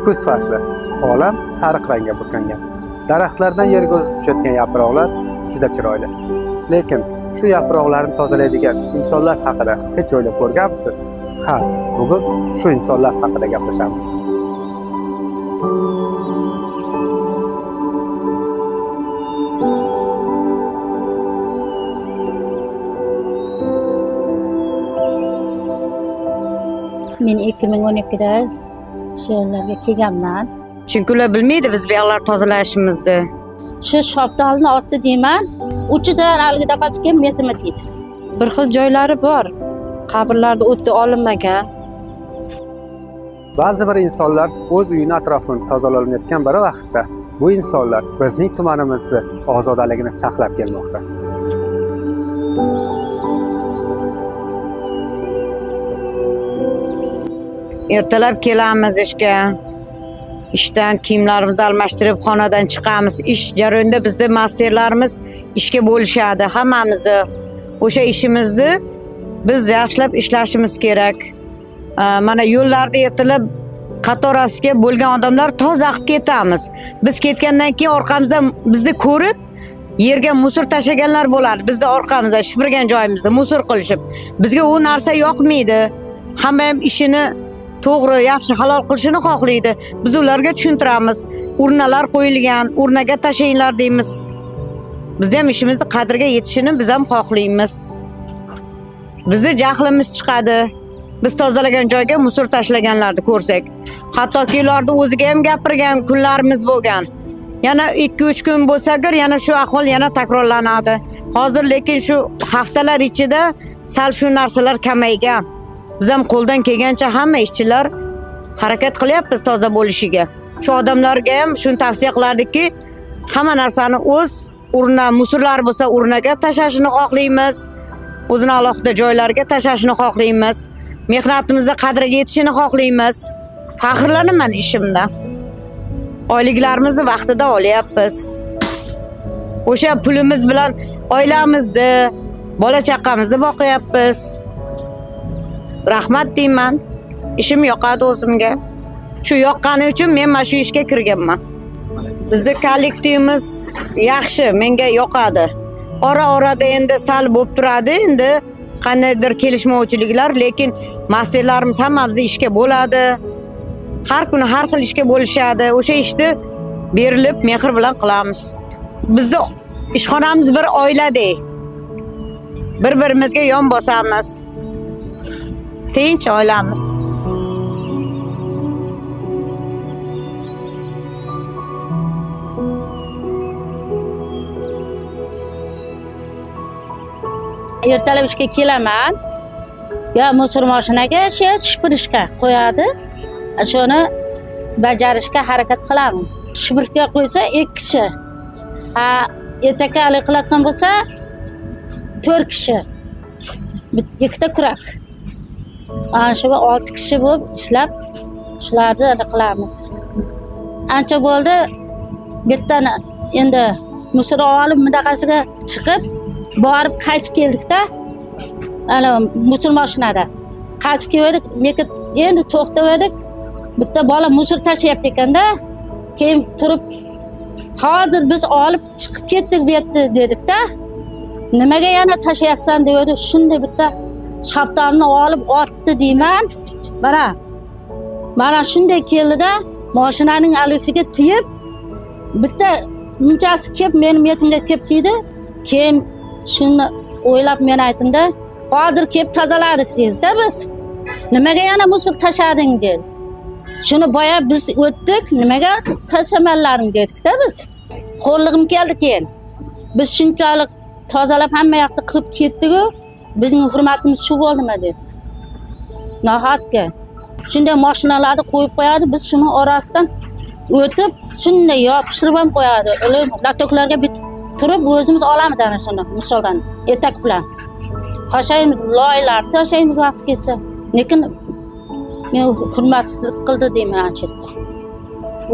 Kuz fasli. Olam sariq rangga burkangan. Daraxtlardan yerga uzib tushayotgan yaproqlar juda chiroyli. Lekin shu yaproqlarni tozalaydigan insonlar haqida hech o'ylab ko'rganmisiz? Ha, bugun shu insonlar haqida gaplashamiz. Men 2012'da shu yerlarga kelganman. Chunki ular bilmaydi biz bu yoqlar tozalashimizni. Shu shaftolni otdi deyman. Uchidan haligi qochib metimi deydi. Bir xil joylari bor. Qabrlarda o'ti olinmagan. Ba'zi bir insonlar o'z uyini atrofini tozalayotgan bir vaqtda bu insonlar bizning tumanimizni ozodaligini saqlab kelmoqda. Ertalab kelamiz ishga. Ishdan kiyimlarimizni almashtirib xonadan chiqamiz. Ish jarayonida bizda masterlarimiz ishga bo'lishadi. Hammamizni o'sha ishimizni biz yaxshilab ishlashimiz kerak. Mana yo'llarda ertalab qatorasiga bo'lgan odamlar toza qilib ketamiz. Biz ketgandan keyin orqamizdan bizni ko'rib yerga musor tashlaganlar bo'ladi. Bizni orqamizda shipirgan joyimizda musor qilishib. Bizga u narsa yoqmaydi. Hamma ham ishini to'g'ri, yaxshi, halol qilishini xohlaydi. Biz ularga tushuntiramiz. Urnalar qo'yilgan, urnaga tashlanglar deymiz. Bizda ham ishimizni qadriga yetishini biz ham xohlaymiz. Bizni jahlimiz chiqadi. Biz tozalagan joyga musor tashlaganlarni ko'rsak, hattoki ularni o'ziga ham gapirgan kunlarimiz bo'lgan. Yana 2-3 kun bo'lsa agar yana shu ahvol yana takrorlanadi. Hozir lekin shu haftalar ichida sal shu narsalar kamaygan. Biz ham qo'ldan kelgancha hamma ishchilar harakat qilyapmiz toza bo'lishiga. Shu odamlarga ham shuni tavsiya qilardikki, hamma narsani o'z urna, musorlar bo'lsa urnaga tashlashini xohlaymiz. O'zini alohida joylarga tashlashini xohlaymiz. Mehnatimizni qadriga yetishini xohlaymiz. Faxrlanaman ishimda. Oyliklarimizni vaqtida olyapmiz. O'sha pulimiz bilan oilamizni, bola chaqamizni boqyapmiz. Rahmat deyman. Ishim yoqadi o'zimga. Shu yoqqani uchun men mana shu ishga kirganman. Bizning kollektivimiz yaxshi, menga yoqadi. Ora-orada endi sal bo'lib turadi, endi qandaydir kelishmovchiliklar, lekin masterlarimiz hammamiz ishga bo'ladi. Har kuni har xil ishga bo'lishadi. O'sha ishni berilib, mehr bilan qilamiz. Bizni ishxonamiz bir oiladek. Bir-birimizga yon bosamiz. Tinch oilamiz. Ertalab ishga kelaman. Ya musor mashinaga shu shipirishga qo'yadi. Shuni bajarishga harakat qilaman. Shipirishga qo'ysa 2 kishi. Ha, ertaga qilayotgan bo'lsa 4 kishi. Ikkita kurak. Ana shu 6 kishi bo'lib ishlab shularni qilamiz. Ancha bo'ldi. Bittani endi musor olib mintaqasiga chiqib borib qaytib keldikda. Ana musor mashinada qaytib keldik, endi to'xtab edik. Bitta bola musor tashlayapti ekanda. Keyin turib hozir biz olib chiqib ketdik bu yerda dedikda. Nimaga yana tashlayapsan dedi. Shunday bitta shaftolni olib otdi deyman. Mana mana shunday keldida mashinaning alisiga tiyib bitta munchasi kelib meni metimga kelib tegdi. Keyin shuni o'ylab men aytdimda, hozir kelib tozaladik dedikda biz. Nimaga yana musor tashlading dedi. Shuni boya biz o'tdik, nimaga tashlamanlaring dedikda biz. Xo'rlig'im keldi keyin. Biz shunchalik tozalab hamma yoqni qilib ketdik-ku. Bizning hurmatimiz shu bo'ldimi dedi. Nohatga. Shunday mashinalarni qo'yib qo'yadi, biz shuni orasidan o'tib, shunday yopishtirib ham qo'yadi. Latoklarga bitib turib o'zimiz olamiz ana shuni, misoldan etak bilan. Tashlaymiz, loylar tashlaymiz vaqti kelsa. Lekin men hurmatsizlik qildi deyman ana shu yerda.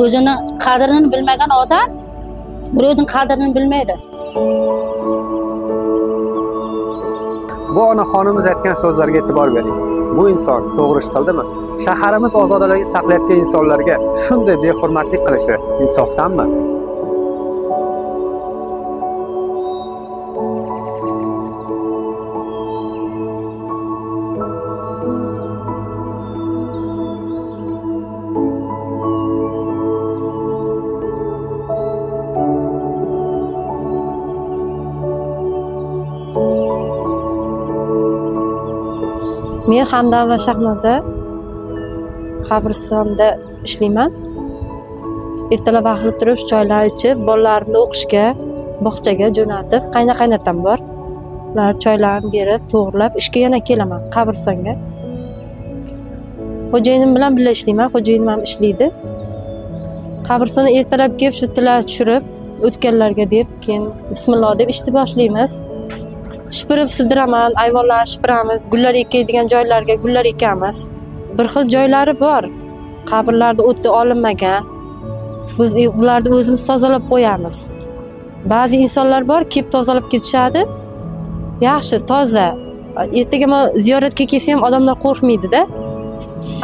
O'zini qadrini bilmagan odam birovning qadrini bilmaydi. Bu onaxonimiz aytgan so'zlarga e'tibor bering. Bu inson to'g'ri ish qildimi? Shaharimiz ozodaligini saqlayotgan insonlarga shunday behurmatlik qilishi insofdanmi? Men Hamdam va Shahnoza qabristonda ishlayman. Ertalab vaqtli turib, choylar ichib, bolalarimni o'qishga, bog'chaga jo'natib, qayna-qaynatam bor. Ular choylarni berib, to'g'rilab ishga yana kelaman qabristonga. Xo'jayinim bilan birga ishlayman, xo'jayinim ham ishlaydi. Qabristonda ertalab kelib, shu tillar tushirib, o'tganlarga deb, keyin bismillah deb ishni boshlaymiz. Shipirib sidiraman, ayvonlarni shipiramiz, gullar ekadigan joylarga gullar ekamiz. Bir xil joylari bor, qabrlarda o'ti olinmagan. Biz ularni o'zimiz tozalab qo'yamiz. Ba'zi insonlar bor, kelib tozalab ketishadi. Yaxshi, toza. Ertaga men ziyoratga kelsam odamlar qo'rqmaydi-da.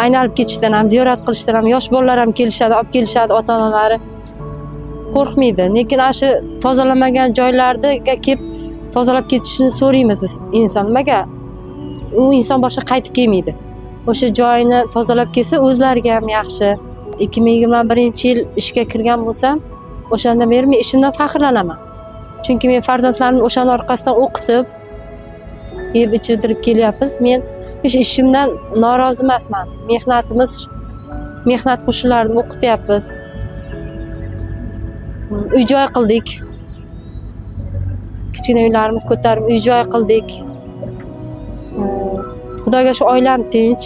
Aynalib ketishdan ham, ziyorat qilishdan ham, yosh bolalar ham kelishadi, olib kelishadi ota-onalari. Qo'rqmaydi. Lekin ana shu tozalamagan joylarda kelib tozalab ketishini so'raymiz biz inson. Nimaga? U inson boshqa qaytib kelmaydi. O'sha joyini tozalab kelsa o'zlariga ham yaxshi. 2021-yil ishga kirgan bo'lsam, o'shandan beri men ishimdan faxrlanaman. Chunki men farzandlarimni o'shaning orqasidan o'qitib, yeb ichirtirib kelyapmiz. Men hech ishimdan norozi emasman. Mehnatimiz, mehnat qo'shinlarini o'qityapmiz. Uy joy qildik. Kichkina uylarimiz ko'tarib uy joy qildik. Xudoga shu oilam tinch.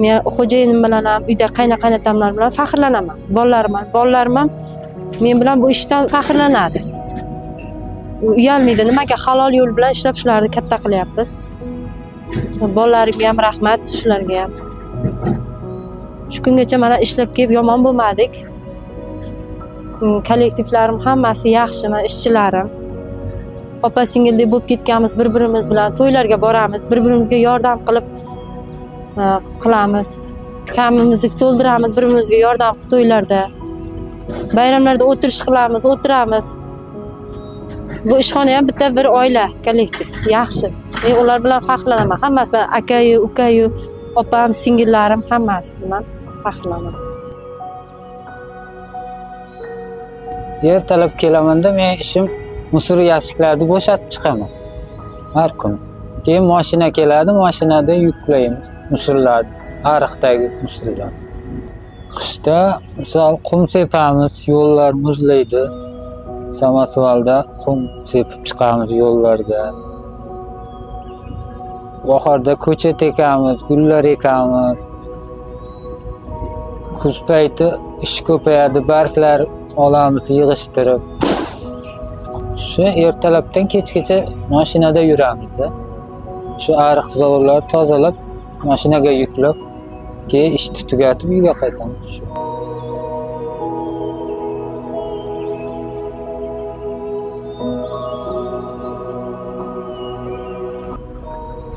Men xo'jayinim bilan ham, uyda qayna-qaynatamlar bilan faxrlanaman. Bolalarim ham men bilan bu ishdan faxrlanadi. Uyalmaydi. Nimaga halol yo'l bilan ishlab shularni katta qilyapmiz. Bolalarimga ham rahmat, shularga ham. Shu kungacha mana ishlab kelib yomon bo'lmadik. Kollektivlarim hammasi yaxshi, mana ishchilarim. Opa singildek bo'lib ketganmiz, bir-birimiz bilan to'ylarga boramiz, bir-birimizga yordam qilib qilamiz. Kamimizni to'ldiramiz, bir-birimizga yordam qilib to'ylarda. Bayramlarda o'tirish qilamiz, o'tiramiz. Bu ishxona ham bitta bir oila, kollektiv, yaxshi. Men ular bilan faxrlanaman. Hammasi bilan akayu, ukayu, opam, singillarim hammasi bilan faxrlanaman. Ertalab kelamanda men ishim musor yashiklarni bo'shatib chiqaman har kuni. Keyin mashina keladi, mashinada yuklaymiz musorlarni, ariqdagi musorlarni. Qishda misol qum sepamiz, yo'llar muzlaydi. Samosvalda qum sepib chiqamiz yo'llarga. Bahorda ko'chat ekamiz, gullar ekamiz. Kuz payti ish ko'payadi, barglar olamiz yig'ishtirib. Shu ertalabdan kechgacha mashinada yuramizda. Shu ariq zavorlarni tozalab, mashinaga yuklab, keyin ishni tugatib uyga qaytamiz. Shu.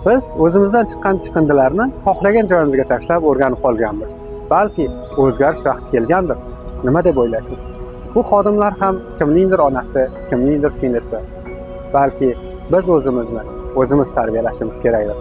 Biz o'zimizdan chiqqan chiqindilarni xohlagan joyimizga tashlab o'rganib qolganmiz. Balki o'zgarish vaqti kelgandir. Nima deb o'ylaysiz? Bu xodimlar ham kimningdir onasi, kimningdir singlisi. Balki biz o'zimizni o'zimiz tarbiyalashimiz kerakdir.